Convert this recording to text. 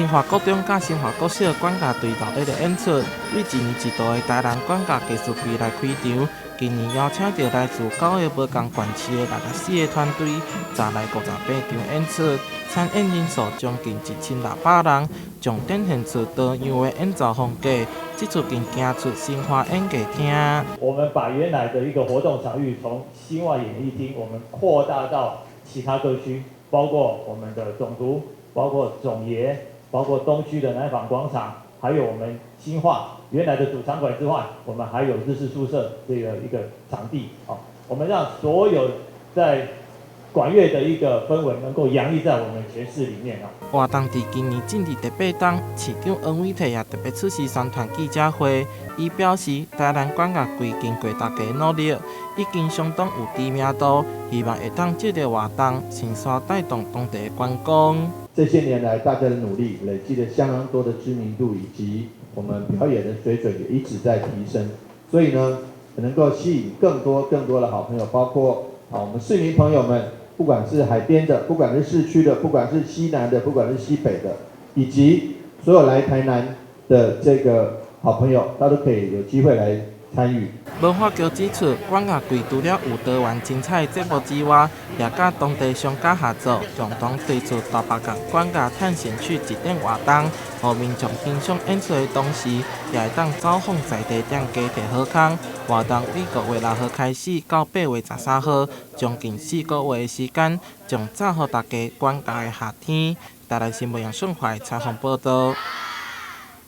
新華國中佮新華國小管樂隊熱烈的演出，為一年一度的台南管樂藝術季來開場。今年邀請著來自九个無仝縣市的64個團隊，集來58場演出，參演人數將近1600人，將展現出多樣的演奏風格。這次更行出新華演藝廳。我們把原來的一個活動場域從新化演藝廳，我們擴大到其他各區，包括我們的總圖，包括總爺，包括東區的南紡廣場，還有我們新化原來的主場館之外，我們還有日式宿舍這個一個場地，好，我們讓所有在管樂的一個氛圍能夠洋溢在我們全市裡面啊。活動佇今年進入第八冬，市長黃偉哲也特別出席宣傳記者會，伊表示，台南管樂季經過大家努力，已經相當有知名度，希望會當藉著活動，順紲帶動當地的觀光。這些年來，大家的努力累積了相當多的知名度，以及我們表演的水準也一直在提升，所以呢，能夠吸引更多更多的好朋友，包括啊我們市民朋友們。不管是海邊的，不管是市區的，不管是西南的，不管是西北的，以及所有來台南的這個好朋友，他都可以有機會來參與。文化局指出，管樂季除了有多元精彩節目之外，也佮當地商家合作，共同推出大白港管樂探險區一等活動，予民眾欣賞演出的同時，也會當走訪在地店家提好康。活動佇5月6號開始，到8月13號，將近4個月的時間，將造予大家管樂的夏天。台南新聞楊順懷採訪報導。